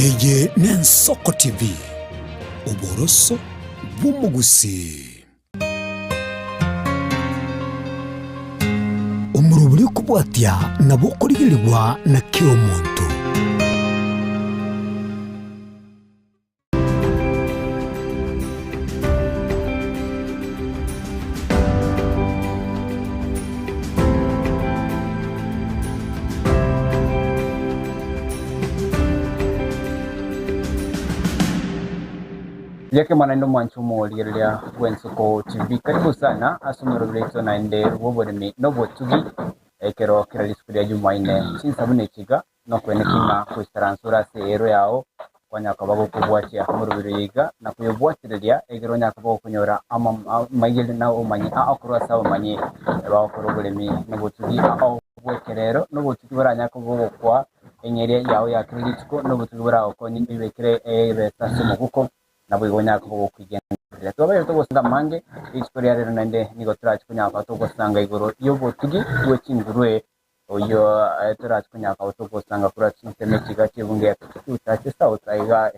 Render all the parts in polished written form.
Eye n'Ensoko TV, oboroso bw'omogusii. Omorobori okobwatia nabo okorigerigwa na kera omonto. Yake mwana naende omwanchi omorigereria bw'Ensoko TV. Karibu sana ase omorobio oito naende bw'oboremi na obotugi ekero kera rituko ria Jumaine chinsa buna echiga Nokwenekia ng'a goisaransa ore ase eero yao kwanyara koba gokobwatia omoroberi oyo iga, na koyobwatireria, egere onyare koba gokonyora amaigererio na obomanyi ao korwa ase abamanyi bagokora oboremi na obotugi ao bw'ekerero, na obotugi boranyare koba bogokwa eng'eria yao ya kera rituko, na obotugi boragokonye oibekere ebesa ase omobuko, naboigo onyare koba gokwigendereria. Twabeire togosanga amange rituko ria rero naende nigo torache konyara koba togosanga igoro y'obotugi bwe chingurue Oyio torache konyara koba togosanga korwa chinsemo echi iga chi'ebunge ya Kitutu Chache South aiga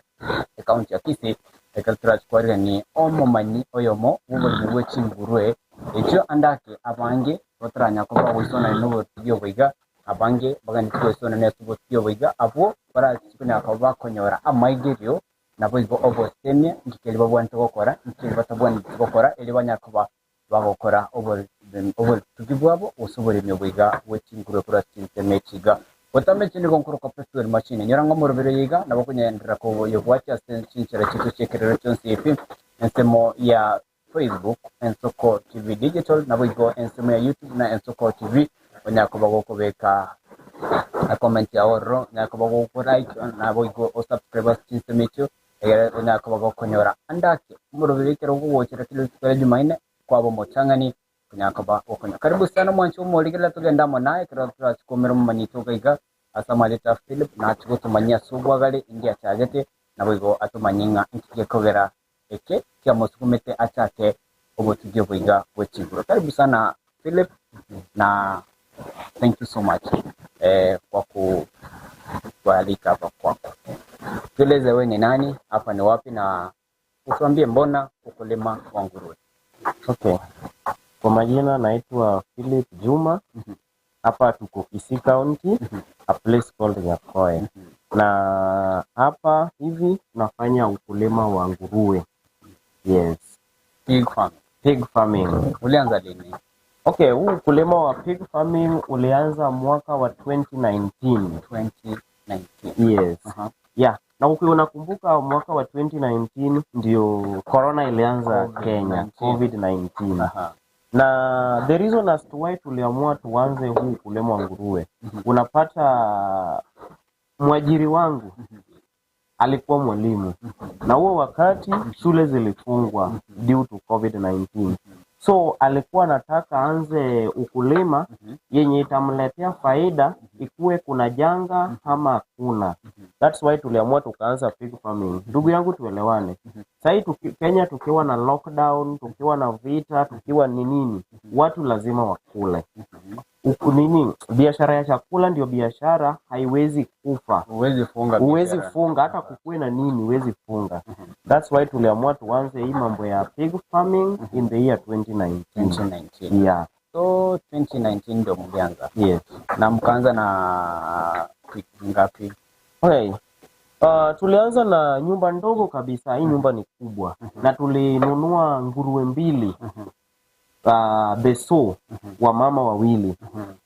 ecounty ya Kisii, ekero torache kwarigania omomanyi oyomo bw'oboremi bwe chingurue echio ande ake abange bataranyara koba bagoisonania nobotugi obo iga, abange baganetie goisonania ase obotugi obo iga, abwo barache konyara koba bakonyora amaigerio naboigo obosemia nki keria babwenerete gokora, nki keria batabwenereti gokora erio banyare koba bagokora obotugi bwabo gose oboremi obo iga bwe chingurue korwa ase chinsemo echi iga. Gotama echi nigo nkorokwa Pethuel Machine. Nyora ng'a omoroberi oyo iga nabo okonyenderera koyobwatia ase chinchera chiaito chi'ekerero chionsi epi, ensemo ya Facebook, Ensoko TV Digital, naboigo ensemo ya YouTube na Ensoko TV, onyare koba gokobeka ecomment yao ororo, onyare koba gokolike naboigo osubscribe ase chinsemo echio, Egere onyare koba gokonyora ande ake omoroberi ekero ogogochera kera rituko ria Jumaine kwaba omotang'ani konyara koba gokonyora. Karibu sana omwanchi omorigereria togende amo naye ekero torache koumera omomanyiti ogo iga ase amarieta a Philip nache gotomanyia ase obwagare indi achagete naboigo atomanyie ng'a inki gekogera eke kiamosugumete achake obotugi obo iga bwe chinguru. Karibu sana Philip na thank you so much eh, kwa kualika hapa kwako. Tueleze we ni nani, hapa ni wapi na utuambie mbona ukulima wa nguruwe. Okay. Kwa majina naitwa Philip Juma. Hapa tuko Kisii County, a place called Nyakoe. Na hapa hivi tunafanya ukulima wa nguruwe. Yes. Pig farm. Pig farming. Ulianza lini? Okay, huu ukulima wa pig farming ulianza mwaka wa 2019. 2019. Yes. Yeah. Na ukiwa unakumbuka mwaka wa 2019 ndio corona ilianza Kenya, COVID-19. COVID-19. Na the reason as to why tuliamua tuanze huu ukulima wa nguruwe, unapata mwajiri wangu alikuwa mwalimu na huo wakati shule zilifungwa due to COVID-19. So alikuwa anataka aanze ukulima yenye itamletea faida ikuwe kuna janga ama hakuna. That's why tuliamua tukaanza pig farming. Ndugu yangu tuelewane. Sahii tuki, Kenya tukiwa na lockdown, tukiwa na vita, tukiwa ni nini, watu lazima wakule. Uku nini, biashara ya chakula ndio biashara haiwezi kufa. Huwezi funga Huwezi biashara. funga hata kukuwe na nini, huwezi funga. That's why tuliamua tuanze hii mambo ya pig farming in the year 2019. 2019. Yeah, So 2019 ndio mlianza. yes. Na mkaanza na pig ngapi? Okay. Tulianza na nyumba ndogo kabisa. Hii nyumba ni kubwa na tulinunua nguruwe mbili the sow wa mama wawili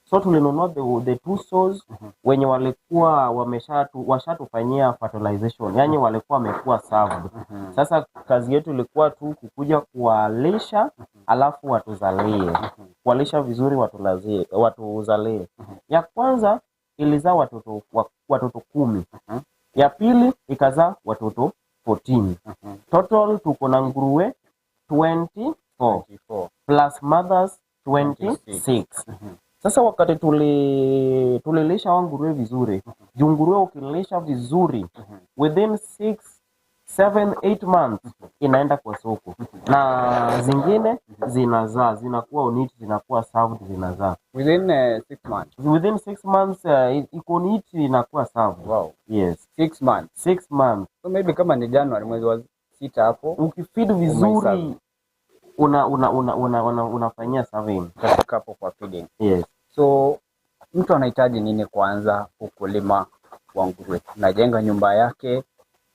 so tulinunua the two sows wenye walikuwa wameshatu washatufanyia fertilization, yani walikuwa wamekuwa served. Sasa kazi yetu ilikuwa tu kukuja kuwalisha alafu watuzalie, kuwalisha vizuri watulazie, watuzalie. Ya kwanza ilizaa watoto watoto 10 ya pili ikazaa watoto 14. Total tuko na nguruwe 24 24. plus mothers 26. Sasa wakati tulilisha hao nguruwe vizuri, juu nguruwe ukilisha vizuri within 6 7 8 months inaenda kwa soko na zingine zinazaa zinakuwa on it zinakuwa served zinazaa Within 6 months. Within 6 months iko on it inakuwa served. Yes. 6 months. 6 months. So maybe kama ni January, mwezi wa sita hapo ukifeed vizuri umeiserve. unafanyia serving. Utafika hapo kwa feeding. Yes. So mtu anahitaji nini kwanza ukulima wa nguruwe? Unajenga nyumba yake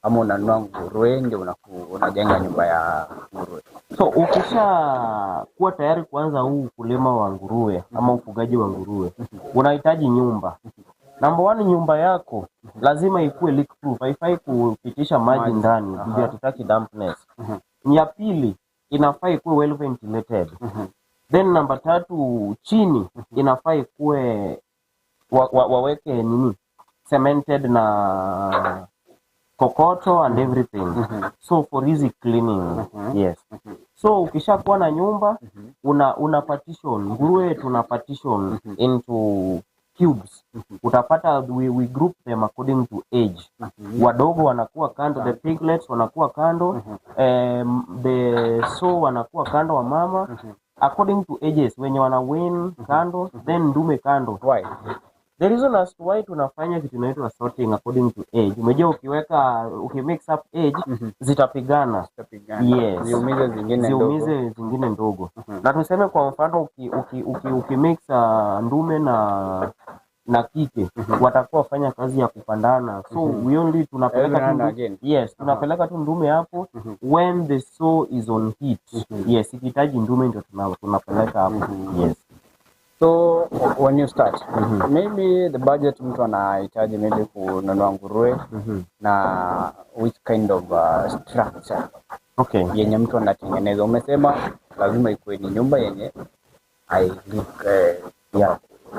ama unanunua nguruwe ndio unajenga nyumba ya nguruwe? So ukisha kuwa tayari kuanza huu ukulima wa nguruwe ama ufugaji wa nguruwe, unahitaji nyumba. Number one, nyumba yako lazima ikuwe leak proof, haifai kupitisha maji Maji. ndani, juu hatutaki dampness. Ya pili, inafaa ikuwe well ventilated. Then namba tatu, chini inafaa ikuwe waweke nini, cemented na kokoto and everything, so for easy cleaning. Yes, so ukishakuwa na nyumba, una partition nguruwe, tuna partition into cubes. Utapata we group them according to age. Wadogo wanakuwa kando, the piglets wanakuwa kando, the sow wanakuwa kando wa mama, according to ages, wenye wana wean kando, then ndume kando. Why? The reason as to why tunafanya kitu inaitwa sorting according to age, umejua ukiweka, ukimix up age, zitapigana. Zitapigana. Yes. Ziumize zingine ndogo. Ziumize zingine ndogo. Na tuseme kwa mfano uki mix ndume na kike, watakuwa wafanya kazi ya kupandana, so we only tunapeleka Every tu now and again. Yes, tunapeleka tu ndume hapo when the sow is on heat. Yes, ikihitaji ndume ndio tunapeleka hapo. Yes. So when you start, maybe the budget mtu anahitaji maybe kununua nguruwe na which kind of structure yenye mtu anatengeneza. Umesema lazima ikuwe ni nyumba yenye hai-leak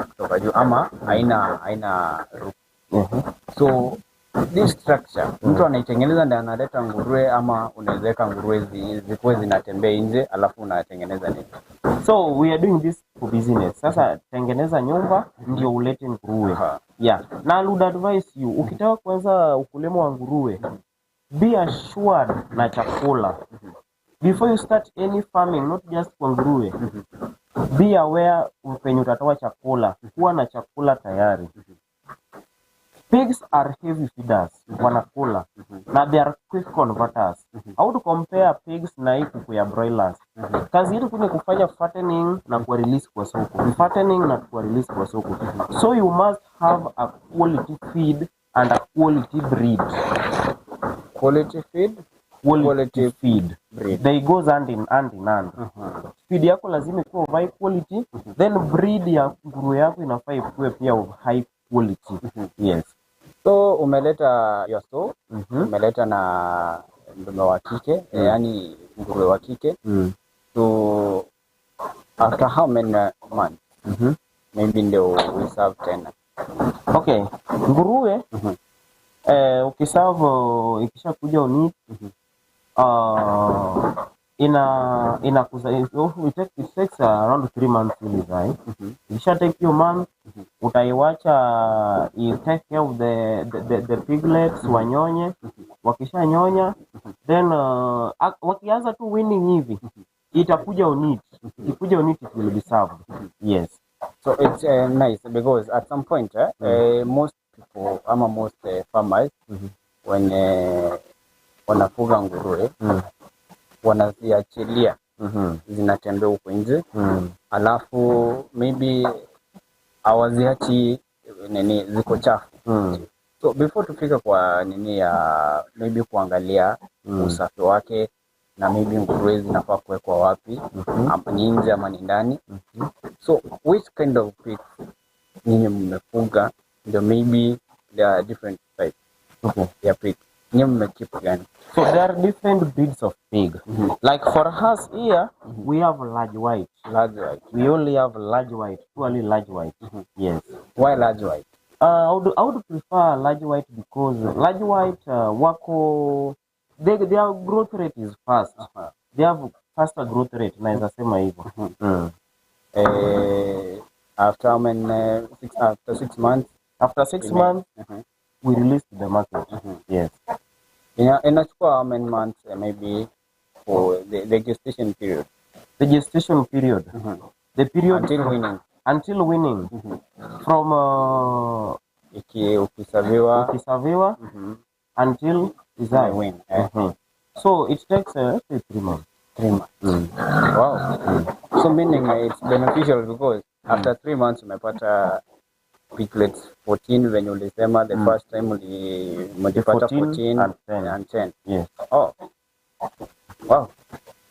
kutoka juu ama haina roof. So this structure mtu anaitengeneza ndio analeta nguruwe ama unaweza weka nguruwe zikuwe zinatembea nje alafu unatengeneza nini? So we are doing this for business. Sasa tengeneza nyumba ndio ulete nguruwe. Yeah. Na I would advise you, ukitaka kuanza ukulima wa nguruwe, be assured na chakula. Before you start any farming, not just kwa nguruwe, be aware penye utatoa chakula. Kuwa na chakula tayari. Pigs are heavy feeders, wanakula na they are quick converters. I would compare pigs na hii kuku ya broilers. Kazi yetu tu ni kufanya fattening na kuwa release kwa soko, fattening na kuwa release kwa soko. So you must have a quality feed and a quality breed. Quality feed, Quality, Quality feed. Breed. They goes hand in hand in hand. Feed yako lazima ikuwe of high quality, then breed ya nguruwe yako inafaa ikuwe pia of high quality. Yes. So umeleta your sow, umeleta na ndume wa kike, yaani nguruwe wa kike. So after how many months maybe ndio we serve tena? Okay, nguruwe ukiserve, ikishakuja on it, ina inakuza it takes around 3 months ili izae. Ikisha take hiyo month, utaiwacha i take care of the piglets wanyonye. Wakishanyonya, then wakianza tu weaning hivi, itakuja on it. Ikikuja on it, it will be served. Yes. So it's nice because at some point most people ama most farmers wenye wanafuga nguruwe wanaziachilia zinatembea huko nje, alafu maybe hawaziachi nini, ziko chafu. So before tufika kwa nini ya maybe kuangalia usafi wake na maybe nguruwe zinafaa kuwekwa wapi, ama ni nje ama ni ndani, so which kind of pigs nyinyi mmefuga? Ndio maybe there are different types ya pig, nyinyi mmekeep gani? So there are different breeds of pig. Like for us here, we have large white. Large white. We only have large white, purely large white. Yes. Why large white? I would prefer large white because large white wako their growth rate is fast. They have faster growth rate, naweza sema hivyo. After how many six after 6 months? After 6 months, we release to the market. Yes. Ina, inachukua how many months maybe for the gestation period? The gestation period. The period Until weaning. Until weaning. From Iki ukisaviwa ukisaviwa until izae. Wean, eh. So it takes let's say 3 months. 3 months. Wow. So meaning it's beneficial because after 3 months umepata piglets 14 venye ulisema the first time mlipata 14 14 and 10. and 10. Yes. Oh. Wow.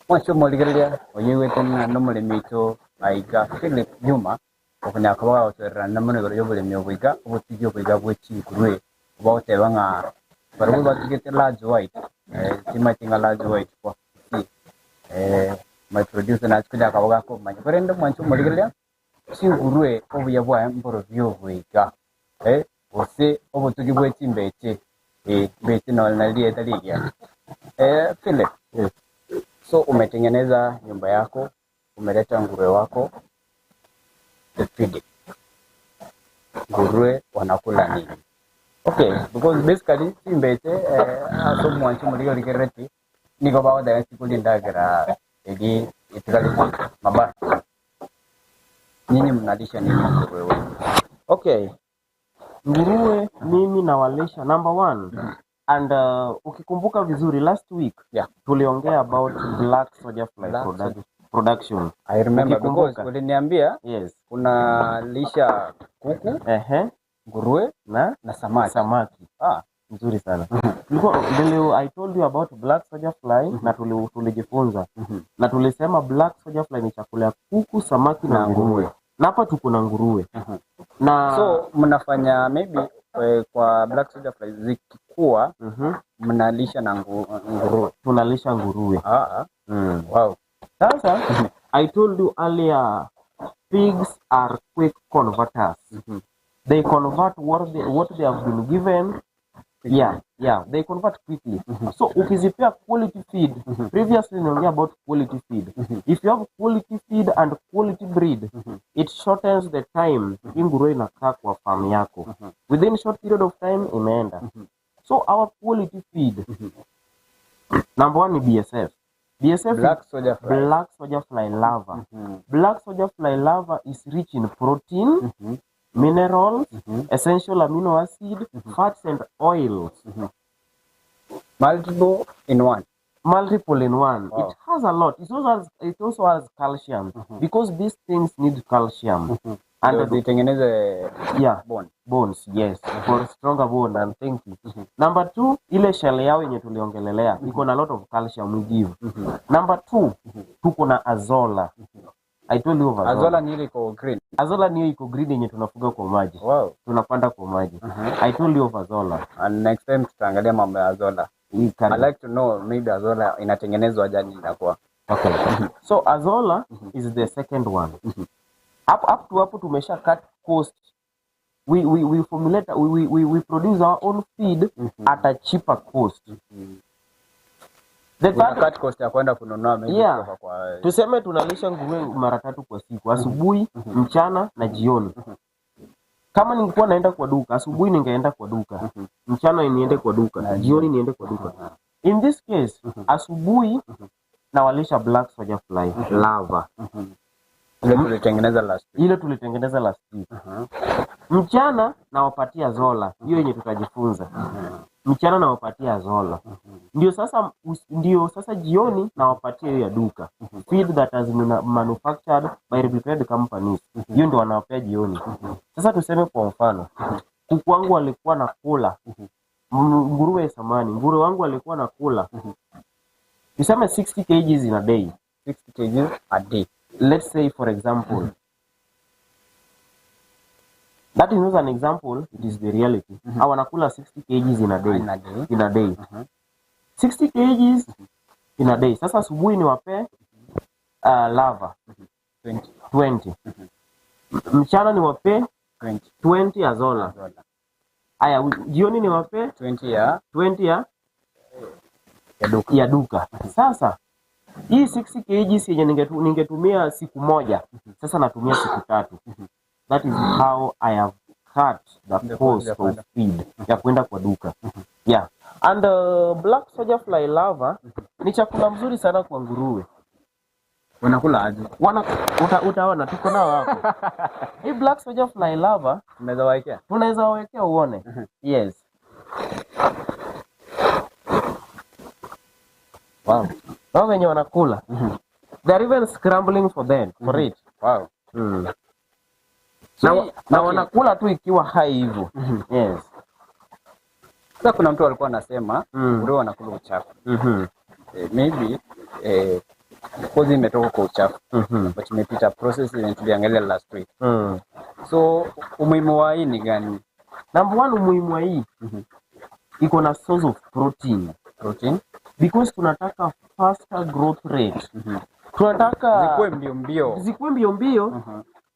Mwacho moligereria oyiwete ng'a nomoremi oito aiga Philip Juma okonya koba gotwerera na mono igoro y'oboremi oboiga obotugi oboiga bwe chinkurwe obagoteba ng'a barabwo batugete large white timati ng'a large white kwa si my producer nachikunya akabo gakomanya korende mwancho morigereria chinkurwe obuya bwaye mborobio oboiga gose obotugi bwe chimbeche mbeche nonye na rieta rigia. Philip, Yes. So umetengeneza nyumba yako, umeleta nguruwe wako, the feeding. Nguruwe wanakula nini? Okay, because basically chimbeche aso mwancho murigo rikereti niko bago chikulindagira egi itikali mabara. Nyinyi mnalisha nini nguruwe wenu? Okay. Nguruwe mimi nawalisha number 1. And ukikumbuka vizuri last week tuliongea about black soldier fly Black soldier. production. I remember Ukikumbuka. because uliniambia Yes. unalisha kuku, nguruwe Na na samaki. Samaki. Nzuri sana. I told you about black soldier fly na tulijifunza. Na tulisema black soldier fly ni chakula ya kuku, samaki na Na nguruwe. nguruwe. Na hapa tuko na nguruwe. Na So mnafanya maybe kwa black soldier fly zikikua, mnalisha na nguruwe. Tunalisha nguruwe. Wow. Sasa I told you earlier pigs are quick converters. They convert what they have been given. Yeah, yeah, they convert quickly. So ukizipea quality feed, previously niongea about quality feed. If you have quality feed and quality breed, it shortens the time hii nguruwe inakaa kwa farm yako. Within short period of time imeenda. So our quality feed, number 1 ni BSF. BSF is Black soldier fly. Black soldier fly larva. Black soldier fly larva is rich in protein, minerals, essential amino acid, fats and oils. Multiple in one. Multiple in one. Wow. It has a lot. It also has calcium because these things need calcium. And Ndio zitengeneze bone. Bones, yes. For stronger bone and thank you. Number 2, ile shell yao yenye tuliongelelea iko na lot of calcium we give. Number 2, tuko na azolla. I told you of azolla. Azolla ni ile iko green. Azolla ni iko green yenye tunafuga kwa maji. Wow. Tunapanda kwa maji. I told you of azolla. And next time tutaangalia mambo ya azolla. We can I like to know maybe azolla inatengenezwa aje inakuwa. Okay. So azolla is the second one. Up to hapo tumesha cut cost. We formulate, we produce our own feed at a cheaper cost. The Una third cut cost ya kwenda kununua maybe Yeah. kutoka kwa Tuseme tunalisha nguruwe mara 3 kwa siku, asubuhi, mchana na jioni. Kama ningekuwa naenda kwa duka, asubuhi ningeenda kwa duka, mchana niende kwa duka, Na jioni niende kwa duka. In this case, asubuhi nawalisha black soldier fly larva. Ile tulitengeneza last week. Ile tulitengeneza last week. Mchana nawapatia azolla, hiyo yenye tutajifunza. Mchana nawapatia azolla. Ndio sasa jioni nawapatia hiyo ya duka. Feed that has been manufactured by reputed companies. Hiyo ndio wanawapea jioni. Sasa tuseme kwa mfano, kuku wangu walikuwa na kula. Nguruwe samani, nguruwe wangu walikuwa na kula. Tuseme 60 kgs in a day. 60 kgs a day. Let's say for example. That is not an example, it is the reality. Hawa wanakula 60 kgs in a day. In a day. In a day. 60 kgs in a day. Sasa asubuhi ni wape lava. 20. 20. Mchana ni wape 20. 20 azolla. Azolla. Aya, jioni ni wape 20 ya 20 ya duka. ya duka. Sasa hii 60 kgs yenye ningetumia siku moja, sasa natumia siku 3. That is how I have cut the The cost cost of feed ya kwenda kwa duka. Yeah. And black soldier fly larva ni chakula mzuri sana kwa nguruwe. Wanakula aje? Wana, utaona tuko nao hapo. Hii black soldier fly larva Unaweza waekea? tunaweza wawekea uone. Yes. Wow. Wao wenye wanakula. They are even scrambling for them, for it. Wow. So, Na, na okay. wanakula tu ikiwa hai hivyo. Yes. Sasa kuna mtu alikuwa anasema nguruwe wanakula uchafu. Maybe kozi imetoka kwa uchafu but imepita process yenye tuliangalia last week. So umuhimu wa hii ni gani? Number one, umuhimu wa hii iko na source of protein Protein because tunataka faster growth rate. Tunataka zikuwe mbio mbio. zikuwe mbio mbio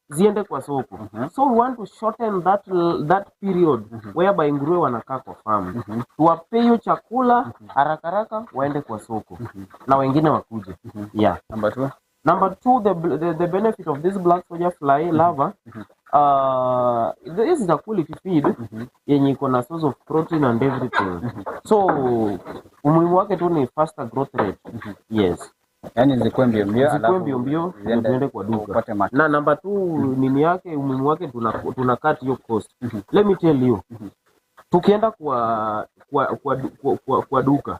ziende kwa soko. So we want to shorten that period whereby nguruwe wanakaa kwa farm. Tuwape hiyo chakula haraka haraka waende kwa soko na wengine wakuje. Yeah. Number two. Number two, the benefit of this black soldier fly larva, this is a quality feed yenye iko na source of protein and everything. So umuhimu wake tu ni faster growth rate. Yes. Yaani zikuwe mbio mbio Zikuwe alafu mbio mbio ndio ziende ziende kwa duka. upate market. Na number two, nini yake umuhimu wake tuna cut hiyo cost. Let me tell you. Tukienda kwa duka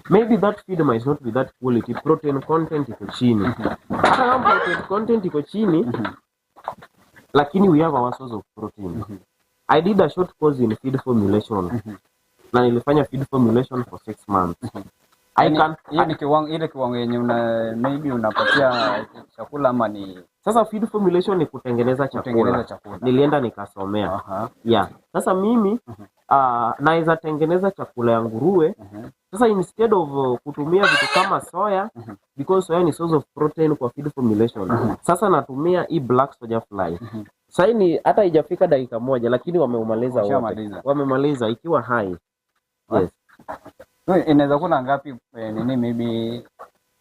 maybe that feed might not be that quality, protein content iko chini. Hata kama protein content iko chini, lakini we have our source of protein. I did a short course in feed formulation. Na nilifanya feed formulation for 6 months. I Yaani, can, hiyo ni kiwango, ile kiwango yenye una maybe unapatia chakula ama ni sasa feed formulation ni kutengeneza chakula. kutengeneza chakula. Nilienda nikasomea. Yeah. Sasa mimi naweza tengeneza chakula ya nguruwe. Sasa instead of kutumia vitu kama soya, because soya ni source of protein kwa feed formulation. Sasa natumia hii black soldier fly. Sasa ni hata haijafika dakika moja lakini wameumaliza wote. Washamaliza. Wamemaliza ikiwa hai. Yes. So, inaweza kula ngapi nini maybe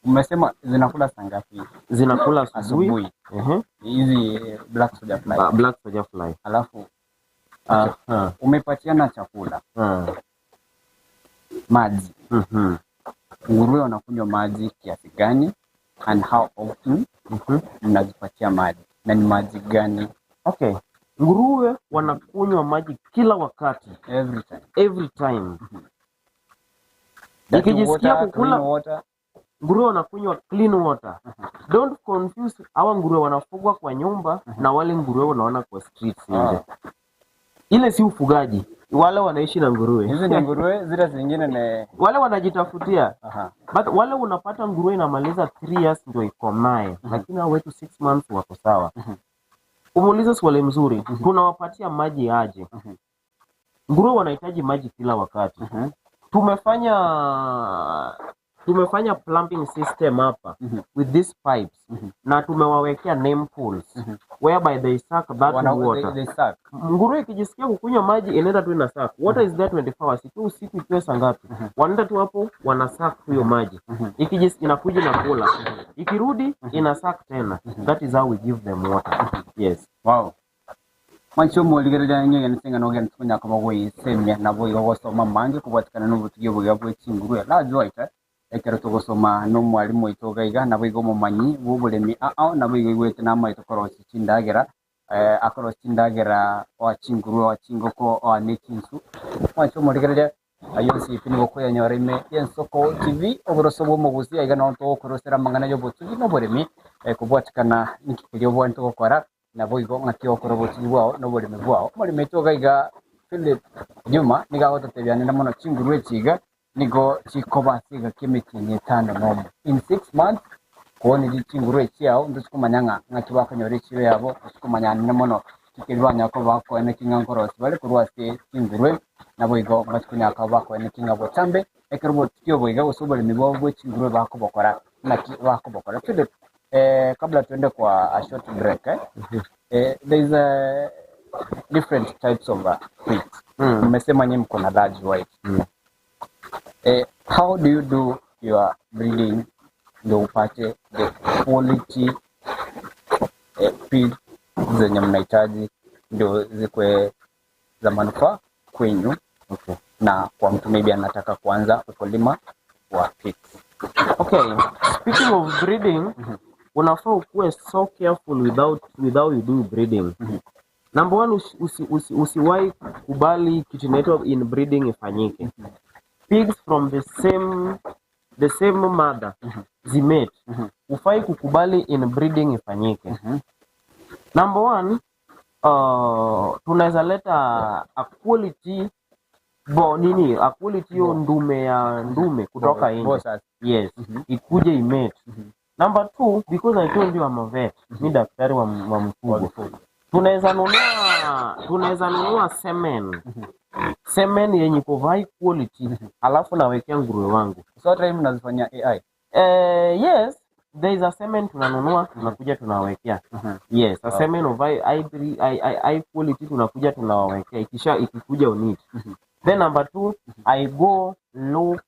umesema zinakula saa ngapi? Zinakula asubuhi. Asubuhi. Hizi black soldier fly. Black soldier fly. Alafu umepatiana chakula. Maji. Nguruwe wanakunywa maji kiasi gani and how often mnazipatia maji na ni maji gani? Okay. Nguruwe wanakunywa maji kila wakati. Every time. Every time. Dirty Nikijisikia water, kukula clean water. Nguruwe wanakunywa clean water. Don't confuse hawa nguruwe wanafugwa kwa nyumba na wale nguruwe unaona kwa streets nje. Ile si ufugaji. Wale wanaishi na nguruwe. Hizi ni nguruwe, zile zingine ni wale wanajitafutia. But wale unapata nguruwe inamaliza 3 years ndio ikomae. Lakini hao wetu 6 months wako sawa. Umeuliza swali mzuri. Tunawapatia maji aje? Nguruwe wanahitaji maji kila wakati. Tumefanya plumbing system hapa with these pipes. Na tumewawekea name pools whereby they suck that water. They suck. Nguruwe ikijisikia kukunywa maji inaenda tu ina suck. Water is there 24 hours. Ikiwa usiku ikiwa saa ngapi? Wanaenda tu hapo wana suck hiyo maji. Inakuja na kula. Ikirudi ina suck tena. That is how we give them water. Yes. Wow. Mwancho mwoligereria ng'e nsinga no gen tunya ko go isemia na bo igo gosoma mange kubatikana no butugi buga bwe chinguru la joita ekero tugosoma no mwalimu oito gaiga na bo igo momanyi bo buremi a a na bo igo igwete na maito korosi chindagera akorosi chindagera wa chinguru wa chingoko wa nechinsu mwancho mwoligereria ayo nsipi nigo koyanyora ime yensoko TV oburoso bwo mugusi aiga no tokorosera mangana yo butugi no buremi kubwatikana nikikirio bwantu gokora na boigo ng'aki okora obotugi bwao na oboremi bwao. Omoremi oito gaiga Philip Juma nigo agototebianera mono chinguru echiga nigo chikoba ase egaki emetienyi etano nomo. In 6 months kuonire chinguru echiao ntochi komanya ng'a ng'aki bakonyora echiro yabo, ntochi komanya nene mono kikeri banyaka bakoene king'a nkorosi bare korwa ase chinguru nabo igo ng'aki konyaka bakoene king'a botambe ekero obotugi oboiga gose oboremi bwabo bwe chinguru bakobokora ng'aki bakobokora. Philip, kabla tuende kwa a short break, There is a different types of wheat. Mmesema nyinyi mko na large white. How do you do your breeding ndio upate the quality feed zenye mnahitaji ndio zikwe za manufaa kwenyu Okay. Na kwa mtu maybe anataka kuanza ukulima wa pigs. Okay, speaking of breeding, unafaa ukuwe so careful without without you do breeding. Number one, usi, usi, usi, usiwahi kubali kitu inaitwa inbreeding ifanyike. Pigs from the same mother zimate. Ufai kukubali inbreeding ifanyike. Number one, tunaweza leta a quality bo nini a quality hiyo ndume ya ndume kutoka Bo- nje. sasa. Yes, ikuje imate. Number two, because I told you I'm a vet, mi daktari wa mfugo. Tunaweza nunua semen. Semen yenye iko high quality, alafu nawekea nguruwe wangu. So hata hii mnazifanyia AI. Yes, there is a semen tunanunua, tunakuja tunawekea. Yes, a semen of high quality tunakuja tunawawekea ikisha ikikuja on it. Then number two, I go look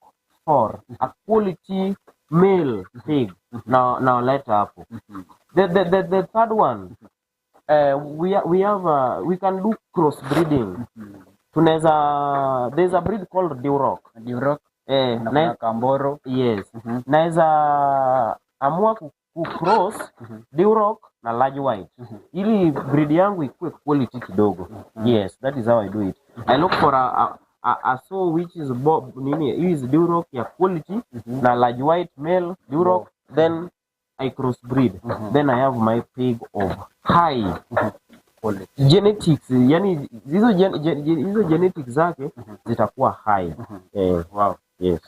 for a quality male pig na nawaleta hapo. The third one, we can do crossbreeding. Tunaweza there's a breed called Duroc. Duroc Eh, na na, kuna Kamboro. yes. Naweza amua ku cross Duroc na large white ili breed yangu ikuwe quality kidogo. Yes, that is how I do it. I look for a sow which is nini is Duroc ya quality na large white male Duroc, then I crossbreed. Then I have my pig of high Quality. genetics, yani hizo genetics zake zitakuwa high. Wow. Yes.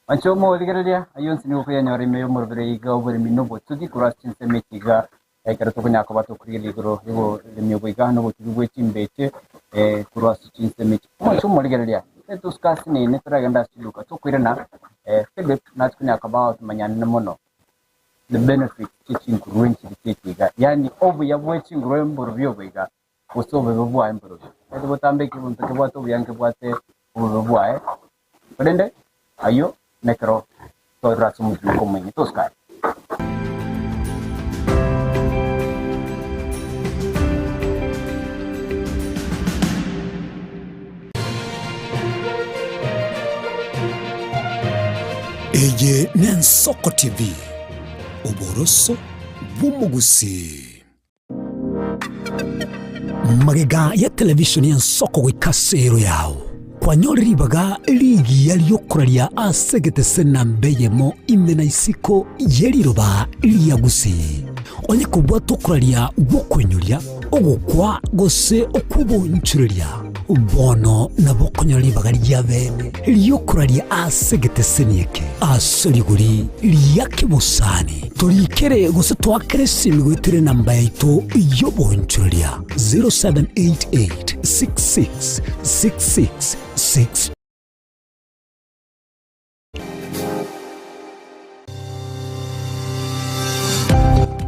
Anchomo thigereria ayo nsi nigo kuyanyora ime yomorobere iga oboremi nobotugi korwa ase chinsemo echiga ekero tokonyara koba tokorigereria igoro yoboremi obo iga nobotugi bwa echimbeche korwa ase chinsemo echi. Omonche omorigereria etusuka ase nene toragenda ase chiduka tokoirana Philip nachi konyara koba agotomanyana mono the benefits chia chinguruwe nchiri chia echiga yaani obuya bwa echinguruwe mborobi obo iga gose obobe bwaye mborobi ete botambe ekebunto kebwate obuya nkebwate obobe bwaye korende ayo nekero torora ase omotuko omoinge tosukari. Eye n'Ensoko TV, oboroso bw'omogusii. Magega ya televishoni y'Ensoko goika ase ero yao, kwanyore ribaga rigiya ri'okoraria ase egetese namba eyemo ime na isiko ye riroba ria Gusii. Onye kobwate okoraria gw'okoinyoria, ogokwa gose okw'obonchoreria, bono nabo okonyora ribaga ria bene ri'okoraria ase egeteseni eke ase rigori ria kebosani. Torikere gose toakere esimi goetera enamba yaito y'obonchoreria 0788 66 66 6.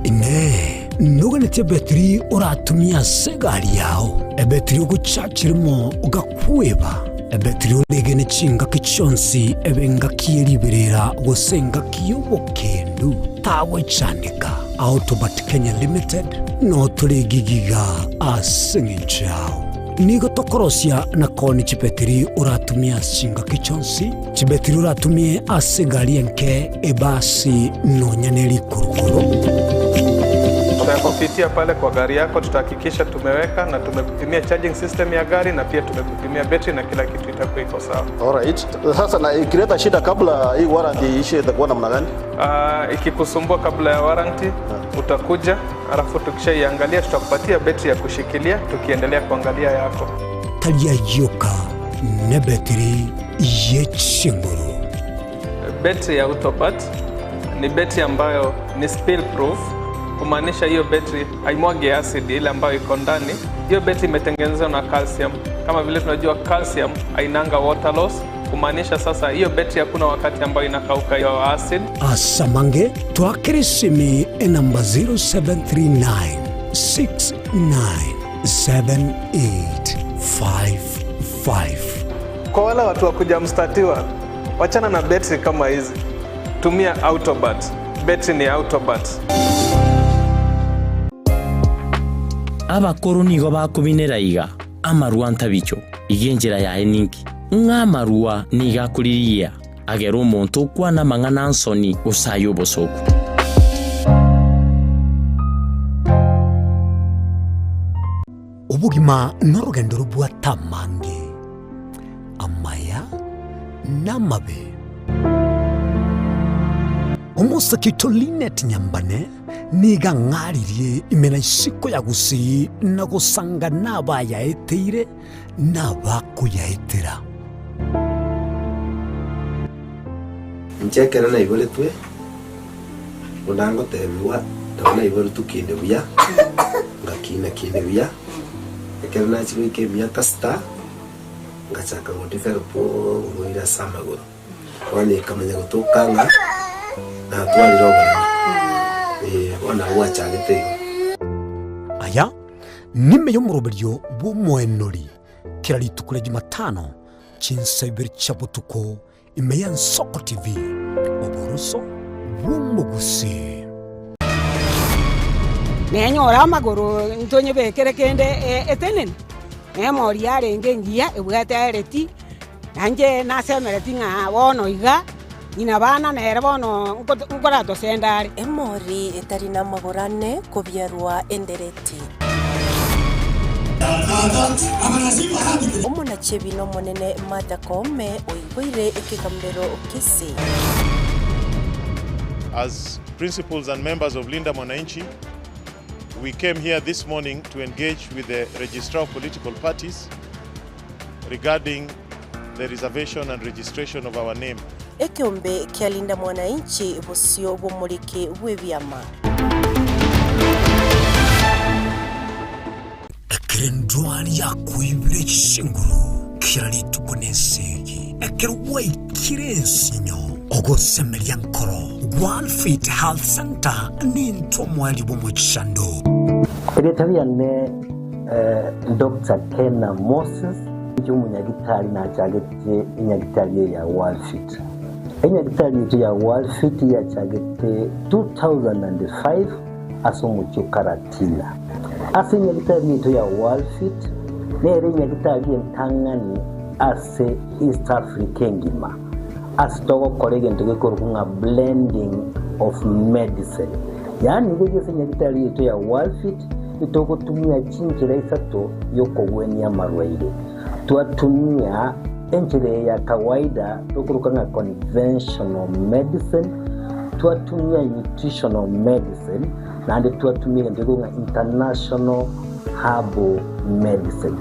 Inee! Noganetie ebetiri oratumie ase egari yao, ebetiri ogochachirimo ogakweba, ebetiri oregene chingaki chionsi ebe engaki ye riberera gose engaki y'obokendu? Tagwechandeka. Autobat Kenya Limited notore gigiga ase eng'encho yao. Nigo tokorosia na koonia chibetiri oratumie ase chingaki chionsi, chibetiri oratumie ase egari enke, ebasi, nonya ne rikurukuru. Tutakupitia pale kwa gari yako, tutahakikisha tumeweka na tumekupimia charging system ya gari na pia tumekupimia betri na kila kitu itakuwa iko sawa. Alright. Sasa na ikileta shida kabla hii warranty iishe itakuwa namna gani? Ikikusumbua kabla ya warranty utakuja, alafu tukishaiangalia tutakupatia betri ya kushikilia tukiendelea kuangalia yako. Tari ayioka nebetiri ye chinguru. Betri ya Autobat ni betri ambayo ni spill proof, kumaanisha hiyo betri haimwagi acid ile ambayo iko ndani. Hiyo betri imetengenezwa na calcium. Kama vile tunajua calcium hainanga water loss, kumaanisha sasa hiyo betri hakuna wakati ambayo inakauka hiyo acid. Asamange twakere esimi enamba 0739 697855. Kwa wale watu wa kujamstatiwa, wachana na betri kama hizi, tumia Autobat. Betri ni Autobat. Abakoro nigo bakobinera iga amarwa ntabicho iga enchera yaye ninki. Ng'a amarua nigo akoriria, agere omonto okwana amang'ana a nsoni gose ay'obosooku. Obogima norogendo robwate amange, amaya na amabe. Omosake oito Linet Nyambane nigo ang'aririe ime na isiko ya Gusii na gosanga nabayaeteire nabakoyaetera. Inche ekero naiboretwe, buna ngotebigwa, nabo naiboretwe kinde buya, ngakina kinde buya, ekero nachia goika emiaka sita, ngachaka go develop oborwaire ase amagoro. Bono ekamanya gotoka ng'a natwarire oboremo, eh, bono nabo gwachagete igo. Aya nime y'omoroberio bw'omoenori kera rituko ria Jumatano chinsa ibere chia botuko ime y'Ensoko TV, oboroso bw'omogusii. Nenyore amagoro ntonyebekere kende etenene, na emori yarenge engiya ebwate ereti, na inche nasemereti ng'a bono iga, ng'ina bana nere bono nkoratosende are. Emori etari namagoro ane kobiarwa endereti. Omonachebi nomonene Martha Koome oigoire ekegambero Kisii. As principals and members of Linda Mwananchi, we came here this morning to engage with the Registrar of Political Parties regarding the reservation and registration of our name. Ekeombe kia Linda Mwananchi bosio bw'omoriki bw'ebiama. Ekero endwari yakoibire chinguru kera rituko nesegi, ekero gwaikire ensinyo, ogosemeria nkoro, Gwalfit Health Centre nintwe omoerio bw'omochando. Erieta riane Doctor Kena Moses, inche omonyagitari nachagete enyagitari eye ya Worldfit. Enyagitari yaito ya Worldfit yachagete 2005 ase omochie o Karatina. Ase enyagitari yaito ya Worldfit nere enyagitari entang'ani ase East Africa engima ase togokora egento gekorokwa ng'a blending of medicine. Yaani iga ase enyagitari yaito ya Worldfit Nitogotumia chinchera isato y'okogwenia amarwaire. Twatumia enchera eye ya kawaida tokoroka ng'a conventional medicine, twatumia nutritional medicine, naende twatumia egento gekorokwa ng'a international herbal medicine.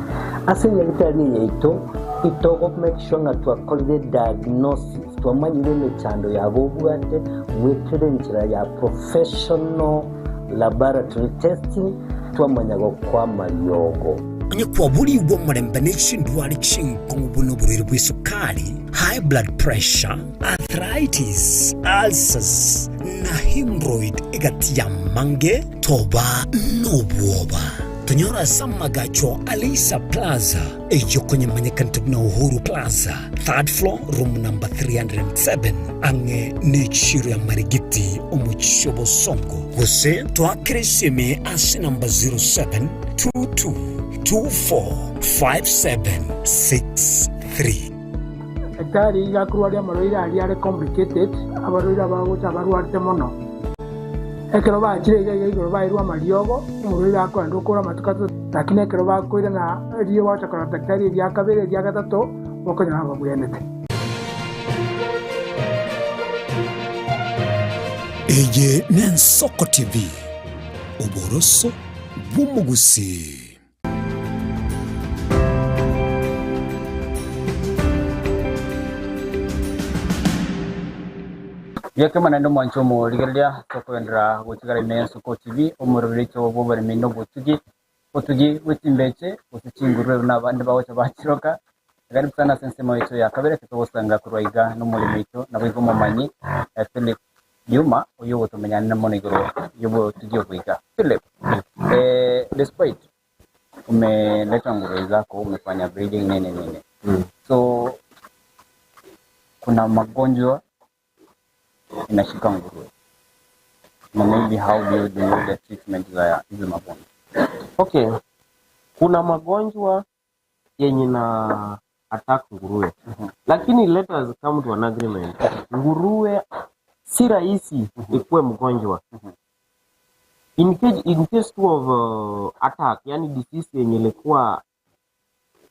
Ase enyagitari eye yaito, itogo make sure ng'a twakorire diagnosis, twamanyire emechando yabo obwate goetera enchera ya professional Laboratory testing, twamanya gokwa amariogo. Onye kwaborigwe omorembe ne chindwari chinkong'u buna oborwaire bw'esukari, high blood pressure, arthritis, ulcers, na hemorrhoid egati y'amange, toba nobwoba. Tonyore ase amagacho a Leisa Plaza, eyio konyemanyekanete buna Uhuru Plaza, third floor, room number 307, ang'e nechiiro ya Marigiti, omochie o Bosongo. Gose toakere esimi ase namba 0722245763. Daktari iga akorwaria amarwaire aria are complicated, abarwaire abagocha abarwarete mono. Ekero bachire iga iga igoro bairwe amariogo, omorwaire akoenda okora amatuko atato, lakini ekero bakoirana erio bagocha korora daktari eria kabere eria gatato, bokonyora babwenerete. Eye n'Ensoko TV, oboroso bw'omogusii. Riakema naende omwanche omorigereria tokogenderera gotigara ime y'Ensoko TV, omoroberi oito bw'oboremi na obotugi, obotugi bwe chimbeche gose chingurue buna abande bagocha bachiroka. Karibu sana ase ensemo yaito ya kabere ase togosanga korwa iga nomoremi oito naboigo omomanyi Philip Juma oyio ogotomenyanera mono igoro y'obotugi obo iga. Philip, despite umeleta nguruwe zako umefanya breeding nini nini so kuna magonjwa inashika nguruwe na maybe how do you do the treatment za hizo magonjwa? Okay, kuna magonjwa yenye na attack nguruwe. Lakini let us come to an agreement. Nguruwe si rahisi ikuwe mgonjwa. In case tu of attack, yani disease yenye ilikuwa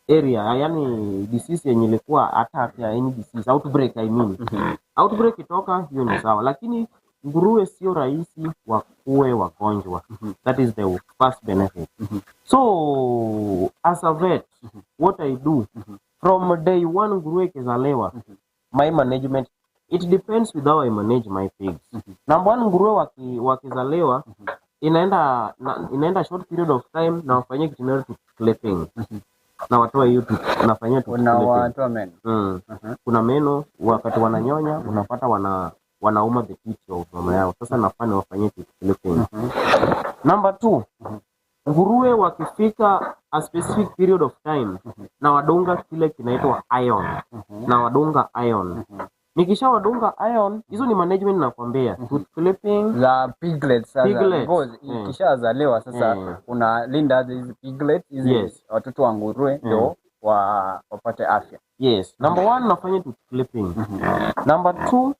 area, yani disease yenye ilikuwa attack ya any disease, outbreak I mean. Outbreak itoka, hiyo ni sawa, lakini nguruwe sio rahisi wakuwe wagonjwa. That is the first benefit. So as a vet, what I do from day one nguruwe ikizaliwa, my management it depends with how I manage my pigs. Number one, nguruwe wakizaliwa inaenda short period of time na wafanyie kitu inaitwa tooth clipping. Na watoe hiyo tooth, nafanyia tooth clipping. Unawatoa meno. Kuna meno wakati wananyonya unapata wanauma the teeth of mama yao. Sasa nafaa niwafanyie tooth clipping. Number two, nguruwe wakifika a specific period of time na wadunga kile kinaitwa iron. Na wadunga iron. Nikishawadunga iron, hizo ni management nakwambia. Tooth clipping za piglets sasa. Piglets. Because ikishazaliwa sasa unalinda aje hizi piglets hizi watoto wa nguruwe ndio wapate afya. Yes. Number one nafanya tooth clipping. Number two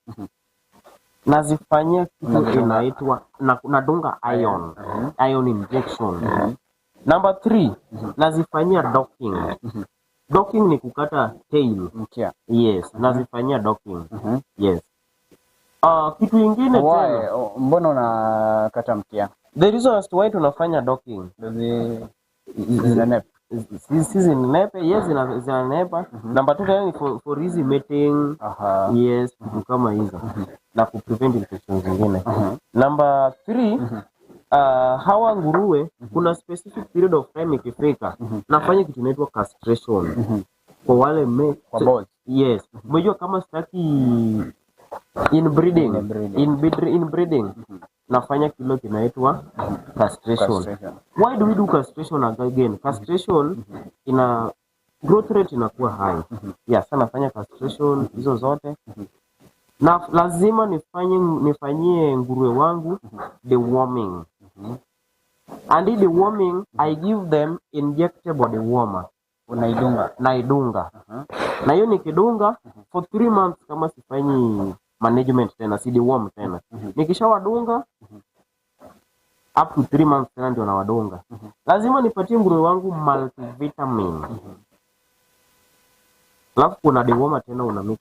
nazifanyia kitu Unazidunga. inaitwa nadunga iron. Iron injection. Number 3 nazifanyia docking. Docking ni kukata tail. Mkia. Yes, nazifanyia docking. Yes. Kitu ingine Why? tena. Mbona unakata mkia? The reason as to why tunafanya docking. Zinanepa. Si zinanepa, yes, zinanepa. Number 2 tena ni for easy mating. Yes, vitu kama hizo. Na ku prevent infections zingine. Number 3, hawa nguruwe kuna specific period of time ikifika nafanya kitu inaitwa castration. Kwa wale me Kwa boys. Yes. Umejua kama sitaki inbreeding. Inbreeding. Nafanya kilo kinaitwa castration. Castration. Why do we do castration again? Castration ina growth rate inakuwa high. Yeah, sana nafanya castration hizo zote. Na lazima nifanyie nguruwe wangu deworming. And in deworming, I give them injectable dewormer. Unaidunga? Naidunga. Na hiyo nikidunga for 3 months kama sifanyi management tena, si deworm tena. Nikishawadunga up to 3 months tena ndio nawadunga. Lazima nipatie nguruwe wangu multivitamin. Alafu kuna dewormer tena una mix,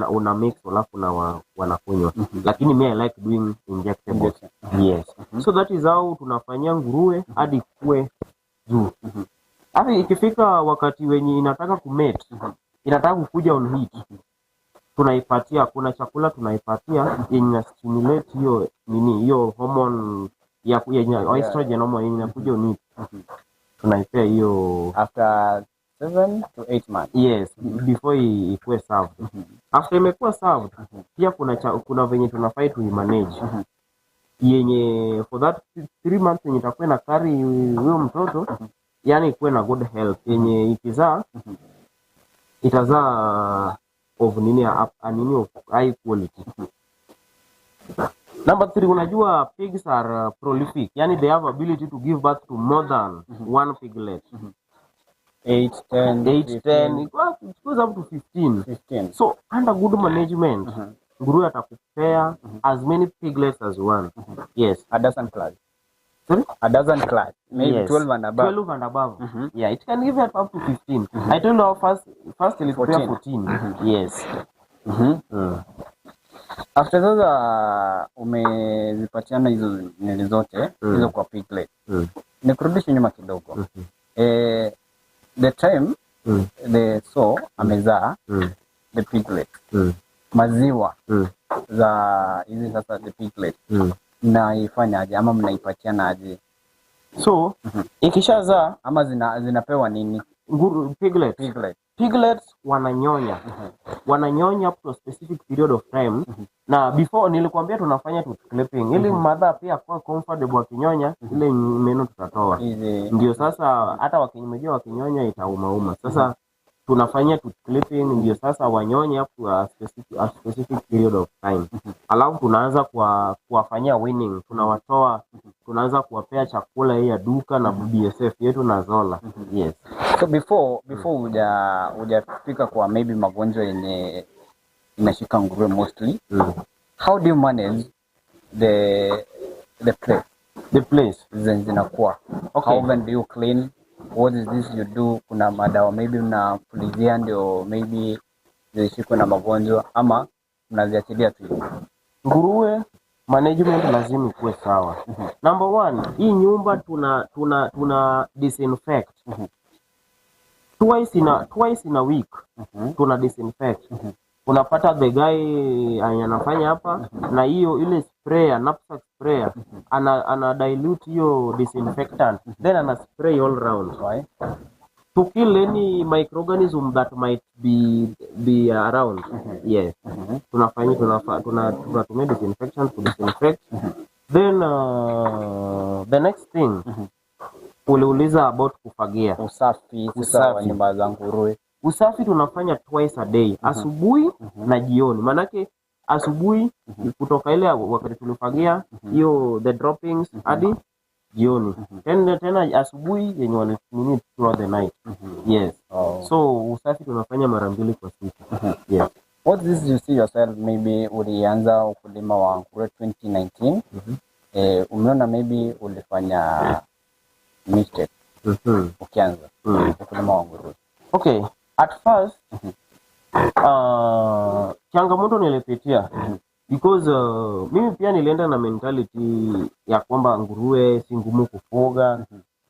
una mix alafu na wanakunywa. Lakini me I like doing injectable. Injection. Yes. So that is how tunafanyia nguruwe hadi ikue juu. Hata ikifika wakati wenye inataka kumate, inataka kukuja on heat, tunaipatia, kuna chakula tunaipatia yenye ina stimulate hiyo nini, hiyo hormone ya yenye estrogen hormone yenye inakuja on heat. Tunaipea hiyo after 7 to 8 months. Yes, before ikuwe served. After imekuwa served, pia kuna venye tunafai tuimanage. Yenye for that 3 months yenye itakuwa na carry huyo mtoto, yani ikuwe na good health yenye ikizaa itazaa of nini ya up, nini of high quality. Number 3, unajua pigs are prolific, yani they have ability to give birth to more than one piglet. 8, 10, 8, 15. 10, it goes up to 15. 15. So under good management, nguruwe atakupea as many piglets as you want. Yes. A dozen plus. Sorry? A dozen plus. Maybe Yes. 12 and above. 12 and above. Yeah, it can give up to 15. I told you first ilikuwa 14. 14. Yes. After sasa umezipatiana hizo nili zote, hizo kwa piglet. Nikurudishe nyuma kidogo. The time the sow amezaa the piglet. Maziwa za hizi sasa the piglet. Mnaifanyaje ama mnaipatiana aje? So, ikishazaa ama zinapewa nini? Nguru, piglet. Piglet. Piglets wananyonya. Wananyonya up to a specific period of time. Na before nilikwambia tunafanya tooth clipping ili mother pia akuwe comfortable akinyonya, ile meno tutatoa. Hizi. Ndio sasa hata wakinyonya itauma uma. Sasa Tunafanyia tooth clipping ndio sasa wanyonye up to a specific period of time. Alafu tunaanza kuwafanyia weaning, tunawatoa, tunaanza kuwapea chakula hii ya duka na BSF yetu na Zola. Yes. So before hujafika kwa maybe magonjwa yenye inashika nguruwe mostly, how do you manage the place? The place zenye zinakuwa. Okay. How often do you clean? What is this you do? Kuna madawa maybe mnapulizia ndio maybe zishikwe na magonjwa ama mnaziachilia tu hivyo? Nguruwe management lazima ikuwe sawa. Number one, hii nyumba tuna disinfect twice in a week, tuna disinfect. Unapata the guy anafanya hapa na hiyo ile sprayer, knapsack sprayer, ana dilute hiyo disinfectant, then ana spray all round to kill any microorganism that might be around. Yes. Tunafanya tunatumia disinfectant to disinfect. Then the next thing uliuliza about kufagia. Usafi, sasa wa nyumba za nguruwe. Usafi tunafanya twice a day, asubuhi na jioni. Maanake asubuhi kutoka ile wakati tulifagia hiyo the droppings hadi jioni. Tena asubuhi yenye wali nini throughout the night. Yes. So usafi tunafanya mara mbili kwa siku. Yes. What is you see yourself, maybe ulianza ukulima wa nguruwe 2019? Umeona maybe ulifanya mistake ukianza ukulima wa nguruwe? Okay, at first changamoto nilipitia because mimi pia nilienda na mentality ya kwamba nguruwe si ngumu kufuga.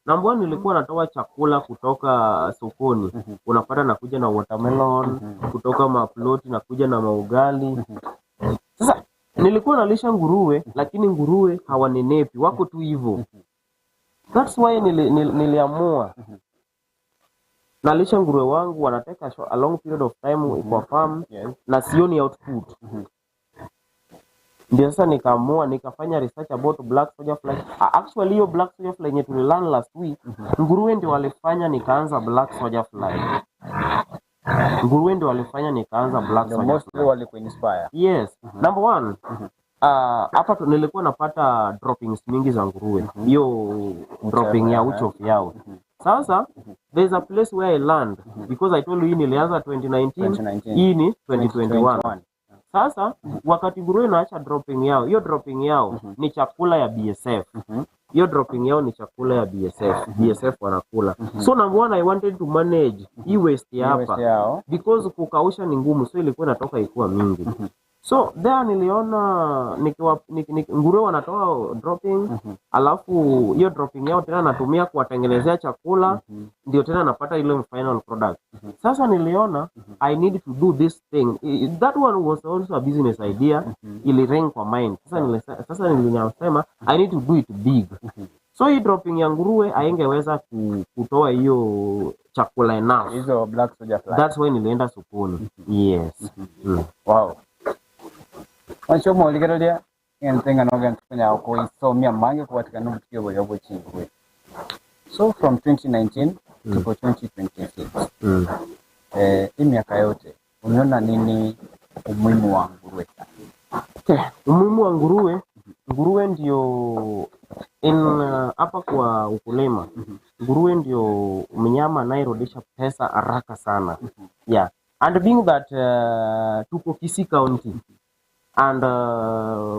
Number one, nilikuwa natoa chakula kutoka sokoni. Unapata nakuja na watermelon kutoka maploti, nakuja na maugali. Sasa nilikuwa nalisha nguruwe, lakini nguruwe hawanenepi, wako tu hivyo. That's why niliamua nalisha nguruwe wangu wanateka a long period of time kwa farm na sioni output. Ndio sasa nikaamua nikafanya research about black soldier fly. Actually hiyo black soldier fly yenye tulilearn last week, nguruwe ndio walifanya nikaanza black soldier fly. Nguruwe ndio walifanya nikaanza black Ndio soldier mostly fly. walikuinspire. Yes. Number one, hapa nilikuwa napata droppings mingi za nguruwe, hiyo dropping ya uchafu yao. Sasa there's a place where I learned, because I told you hii nilianza 2019, 2019. hii ni 2021. 2021. Sasa wakati nguruwe inaacha dropping yao, hiyo dropping yao ni chakula ya BSF. Hiyo dropping yao ni chakula ya BSF. BSF wanakula. So number one, I wanted to manage hii waste ya Hii waste hapa yao. because kukausha ni ngumu, so ilikuwa inatoka ikuwa mingi. So there niliona nikiwa nguruwe wanatoa dropping, alafu hiyo dropping yao tena natumia kuwatengenezea chakula, ndio tena napata ile final product. Sasa niliona I need to do this thing. That one was also a business idea, ili ring kwa mind. Sasa nilisema I need to do it big. So hii dropping ya nguruwe haingeweza kutoa hiyo chakula enough. Hizo black soldier fly. That's why nilienda sokoni. Yes. Wow. Wancho oligereria ng'ente ng'ano ng'ente kuisomia mange kubatikana obutuki obuya bw'echinguruwe. So from 2019 tuko 2026. Hii miaka yote umeona nini umuhimu wa nguruwe? Okay. Umuhimu wa nguruwe, nguruwe ndio in hapa kwa ukulima, nguruwe ndio mnyama anayerudisha pesa haraka sana. Yeah. And being that tuko Kisii County and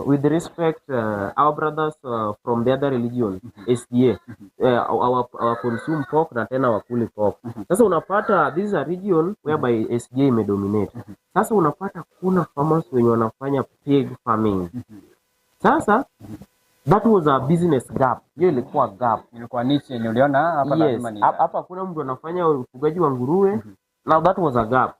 with respect our brothers from the other religion, SDA, our consume pork na tena wakuli pork. Sasa unapata this is a region whereby SDA imedominate. Sasa unapata kuna farmers wenye wanafanya pig farming. Sasa that was a business gap. Hiyo ilikuwa gap. Ilikuwa niche yenye uliona hapa Yes, lazima ni hapa kuna mtu anafanya ufugaji wa nguruwe. Now that was a gap.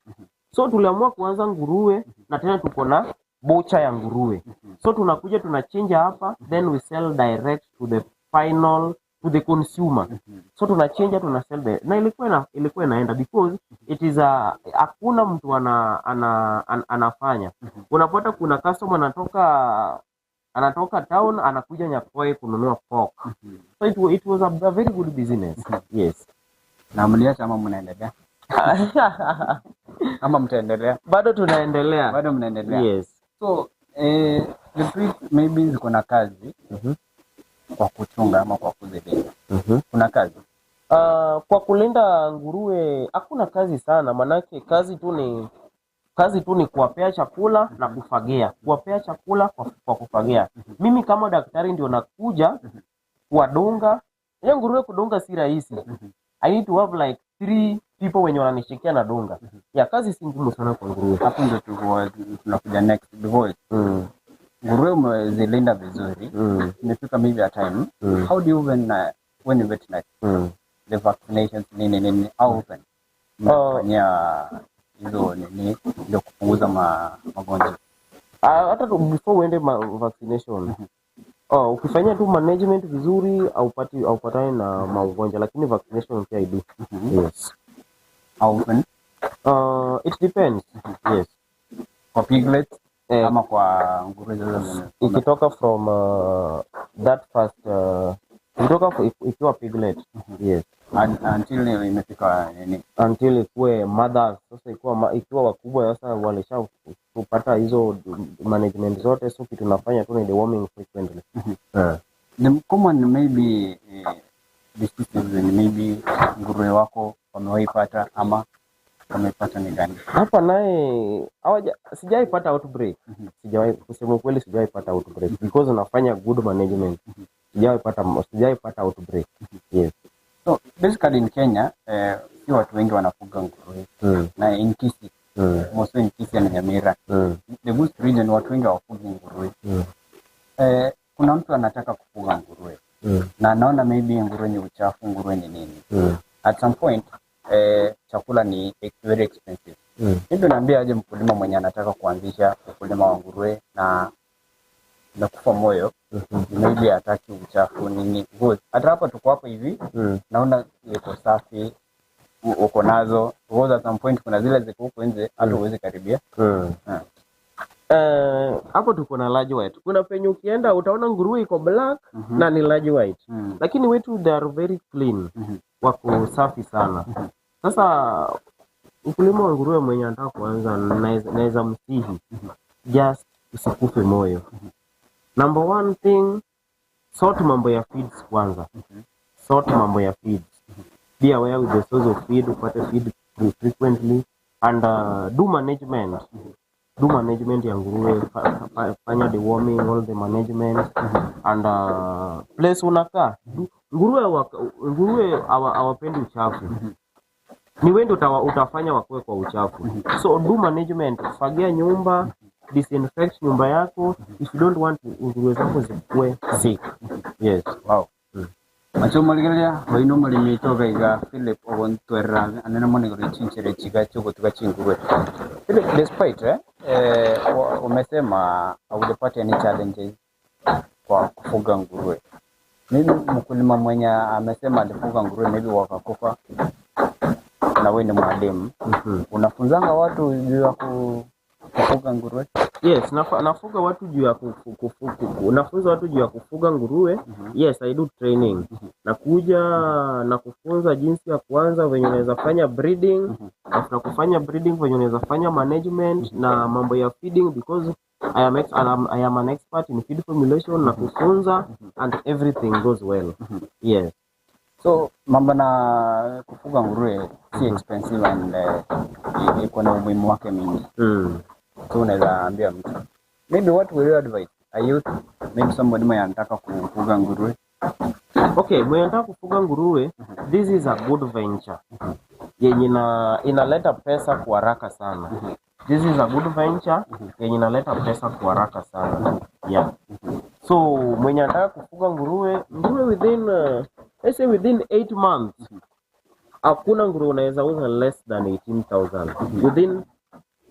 So tuliamua kuanza nguruwe na tena tuko na butcher ya nguruwe. So tunakuja tunachinja hapa, then we sell direct to the final to the consumer. So tunachinja, tuna sell na ilikuwa inaenda because it is a hakuna mtu anafanya. Unapata kuna customer anatoka town anakuja Nyakoe kununua pork. So it was a very good business. Yes. Na mliacha ama mnaendelea? Ama mtaendelea? Bado tunaendelea. Bado mnaendelea. Yes. So the breeds maybe ziko na kazi kwa kuchunga ama kwa kuzilinda. Kuna kazi. Kwa kulinda nguruwe hakuna kazi sana, manake kazi tu ni kuwapea chakula na kufagia, kuwapea chakula kwa kufagia. Mimi kama daktari ndio nakuja kuwadunga. Hiyo nguruwe kudunga si rahisi. I need to have like three people wenye wananishikia na dunga. Ya kazi si ngumu sana kwa nguruwe. Hapo ndio tulikuwa tunakuja next because nguruwe umezilinda vizuri. Imefika maybe a time. How do you even when you veterinary the vaccinations, nini nini, how often mnafanyia hizo nini ndio kupunguza magonjwa? Ah, hata tu before uende vaccination, oh, ukifanyia tu management vizuri haupatani na maugonjwa, lakini vaccination pia I do. Yes. How often? It depends. Yes. Kwa piglet ama kwa nguruwe zote Ikitoka from that first ikitoka ikiwa piglet. Yes. Until imefika nini? Until ikuwe mothers. Sasa ikiwa wakubwa sasa walisha kupata hizo management zote, so kitu nafanya tu ni deworming frequently. The common maybe diseases zenye maybe nguruwe wako wamewahi pata ama wamepata ni gani? Hapa naye sijawahi pata outbreak. Sijawahi, kusema ukweli, sijawahi pata outbreak because nafanya good management. Sijawahi pata outbreak. Yes. So basically in Kenya si watu wengi wanafuga nguruwe na in Kisii, mostly in Kisii and Nyamira, the Gusii region, watu wengi hawafugi nguruwe. Kuna mtu anataka kufuga nguruwe na anaona maybe nguruwe ni uchafu, nguruwe ni nini. At some point chakula ni very expensive. Maybe unaambia aje mkulima mwenye anataka kuanzisha ukulima wa nguruwe na amekufa moyo, maybe hataki uchafu nini? Because hata hapa tuko hapa hivi, naona iko safi, uko nazo, because at some point kuna zile ziko huko nje hata huwezi karibia. Eh, hapo tuko na large white. Kuna penye ukienda utaona nguruwe iko black na ni large white. Lakini wetu they are very clean. Wako safi sana. Sasa ukulima wa nguruwe mwenye anataka kuanza naweza msihi just usikufe moyo. Number one thing, sort mambo ya feeds kwanza. Sort mambo ya feeds. Be aware with the source of feed, upate feed frequently and do management. Do management ya nguruwe, fanya deworming, all the management and place unakaa. Nguruwe hawapendi uchafu. Ni wewe ndio utafanya wakuwe kwa uchafu. So do management, fagia nyumba, disinfect nyumba yako if you don't want nguruwe zako zikuwe sick. Yes. Wow. Macho maligeria oino mulimi togaiga Philip ogontwerera anene mono igoro chinchere chiga chiogotuga chinguruwe. Philip, despite umesema haujapata any challenges kwa kufuga nguruwe. Maybe mkulima mwenye amesema alifuga nguruwe maybe wakakufa, na wewe ni mwalimu, unafunzanga watu juu ya kufuga nguruwe? Yes, nafuga watu juu ya nafunza watu juu ya kufuga nguruwe. Yes, I do training. Nakuja na kufunza jinsi ya kuanza, venye unaweza fanya breeding, after kufanya breeding venye unaweza fanya management na mambo ya feeding because I am an expert in feed formulation na kufunza and everything goes well. Yes. So mambo na kufuga nguruwe si expensive and iko na umuhimu wake mingi. So unaweza ambia mtu, maybe what will you advise a youth, maybe somebody mwenye anataka kufuga nguruwe? Okay, mwenye anataka kufuga nguruwe, this is a good venture yenye inaleta pesa kwa haraka sana. This is a good venture yenye inaleta pesa kwa haraka sana. Yeah. So mwenye anataka kufuga nguruwe, nguruwe within let's say within 8 months hakuna nguruwe unaweza uza less than 18,000. Within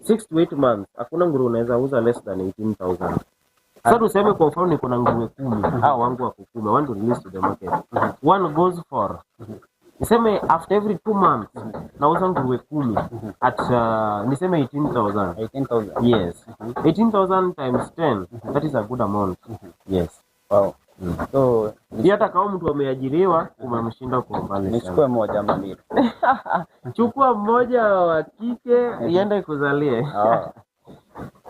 6 to 8 months hakuna nguruwe unaweza uza less than 18,000. Sasa tuseme kwa mfano niko na nguruwe 10, hao wangu wako 10, I want to release to the market. One goes for, niseme after every 2 months nauza nguruwe 10 at niseme 18,000. 18,000. Yes. 18,000 times 10, that is a good amount. Yes. Wow. So Ndiye hata kama mtu ameajiriwa umemshinda kwa umbali sana. nichukue moja ama mbili. Chukua mmoja wa kike iende ikuzalie. Ah.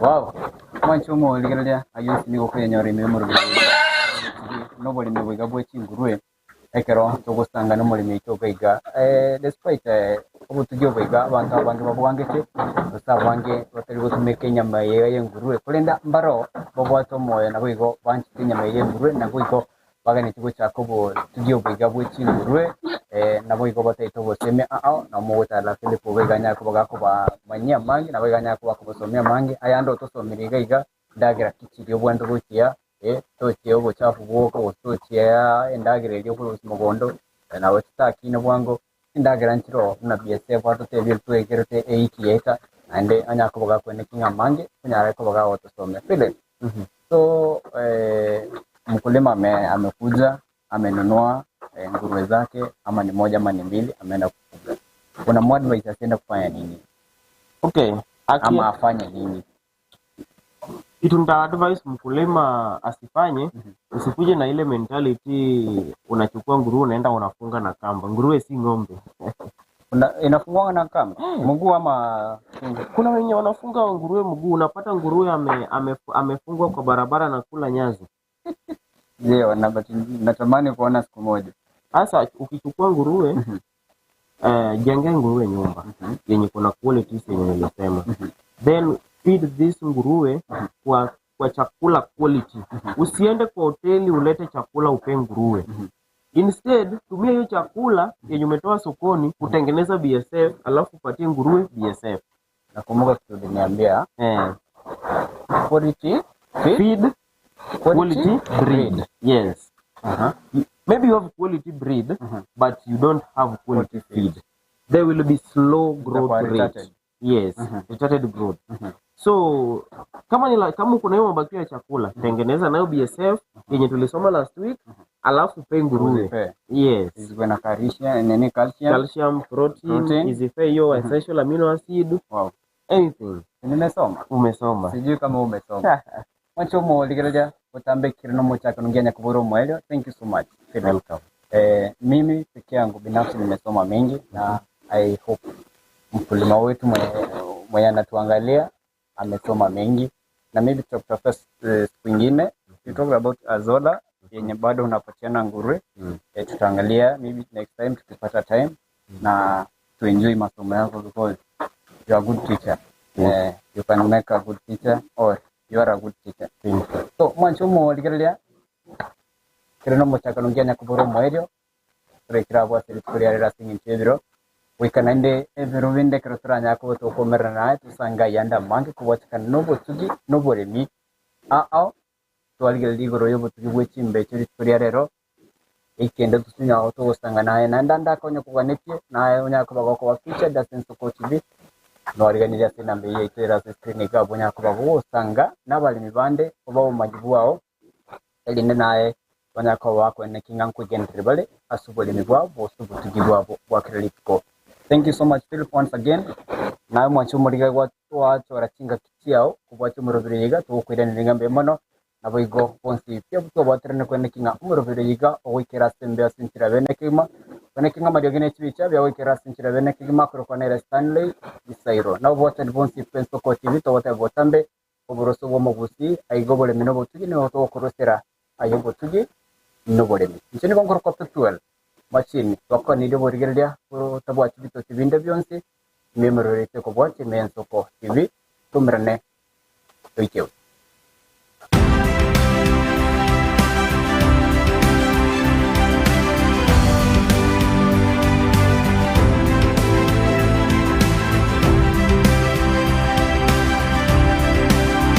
Wow. Mwancho oligereria ayo nigo kwenyora emirimo noborimi bwiga bwe chingurue ekero togosanga nomorimi oito obaiga eh, despite eh, obotugi obaiga abanto abange babwangete gose abange batari gotumeka enyama eye ya engurue korenda mbaro babwate omoyo nabo igo banchete enyama eye ya engurue nabo igo baganeti gochaka obotugi obaiga bwe chingurue eh, nabo igo bataete obosemi ao nabo mogotara Philip obaiga anyare koba gakobamanyia amange nabo iga anyare koba akobasomia amange ayande otosomire iga iga endagera ki chiria obwenerete gochia eh, tochia obochafu bwoka gose tochia endagera eria okorusia mogondo eh, nabo chitakine bwango endagera nchiro buna BSF atotebie twekerete eiki yaeta naende anyare koba gakweneki ng'a amange onyare koba gagotosomia. Philip, so eh, mkulima amekuja amenunua eh, nguruwe zake ama ni moja ama ni mbili, ameenda kufuga. Unamwadvise asiende kufanya nini? Okay. Aki, Ama afanye nini? kitu nita advise mkulima asifanye, usikuje na ile mentality unachukua nguruwe unaenda unafunga na kamba. Nguruwe si ng'ombe. Inafungwa na kamba mguu ama Kuna wenye wanafunga nguruwe mguu, unapata nguruwe ame, ame, amefungwa kwa barabara na kula nyasi. Ndio, na natamani kuona siku moja. Sasa ukichukua nguruwe eh, jenge nguruwe nyumba yenye kuna qualities yenye nilisema, then feed this nguruwe kwa chakula quality. Usiende kwa hoteli ulete chakula upe nguruwe. Instead, tumia hiyo chakula yenye umetoa sokoni kutengeneza BSF, alafu upatie nguruwe BSF. Nakumbuka kitu uliniambia Eh, quality feed, feed quality quality breed. Yes. Aha. Maybe you have quality breed, but you don't have quality Quality feed. There will be slow growth Itakuwa rate. retarded. Yes, retarded growth. So kama ni kama kuna hiyo mabakio ya chakula, tengeneza nayo BSF yenye tulisoma last week, alafu pe nguruwe. Uzipe. Yes. Zikuwe na calcium, nini calcium. Calcium, protein, Protein. izife hiyo essential amino acid, Wow. anything. Nimesoma. Umesoma. Sijui kama umesoma. Mwancho muoligereria utambekire no muchako nungianya kubura omwelio. Thank you so much. Philip. Welcome. Eh, mimi peke yangu binafsi nimesoma mengi na I hope mkulima wetu mwenye anatuangalia amesoma mengi na maybe tutakutafuta siku ingine. You talk about Azola yenye bado unapatiana nguruwe. Eh, tutaangalia maybe next time tukipata time na tuenjoy masomo yako because you are a good teacher. Eh, you can make a good teacher or you are a good teacher. So mwancho muoligereria kiro no muchako nungianya kubura omwerio turekera bwase rituko ria rira ase eng'encho y'ebiro goika naende ebiro binde ekero toranyare koba tokomerana naye tosanga ayande amange kobwatekana na obotugi na oboremi ao twarigereria igoro ya obotugi bwa echimbecho rituko ria rero ekende tosinyago togosanga naye naende ande akonya koganetie naye onyare koba gokoba featured ase Ensoko TV nwariganirie ase enamba eyio yaito ere ase screen iga abwo onyare koba gogosanga na abaremi bande oba obomanyi bwao erinde naye banyare koba bakoeneki ng'a nkoigendereri bare ase oboremi bwabo gose obotugi bwabo bwa kera rituko. Thank you so much Philip once again. Nawe mwancho omoriga gwachora chingaki chiao kobwatia omorobere iga togokoiraneria ng'a mbuya mono nabo igo bonsi pi abwo twabwaterane koeneki ng'a omorobere iga ogoikera ase embe ase enchera bene kegima koeneki ng'a amariogi na echibicha biagoikera ase enchera bene kegima korokwa nere Stanley Gisairo. Nabo bwatani bonsi pi Ensoko TV togoteba botambe oboroso bwa omogusi aiga oboremi na obotugi nigo togokorosera aye obotugi na oboremi. Inche nigo nkorokwa Pethuel Machini twakonirie oborigereria botabwati bitoki binde bionsi ememerero yaito ekobwatia ime ya Ensoko TV tomerane toikewe.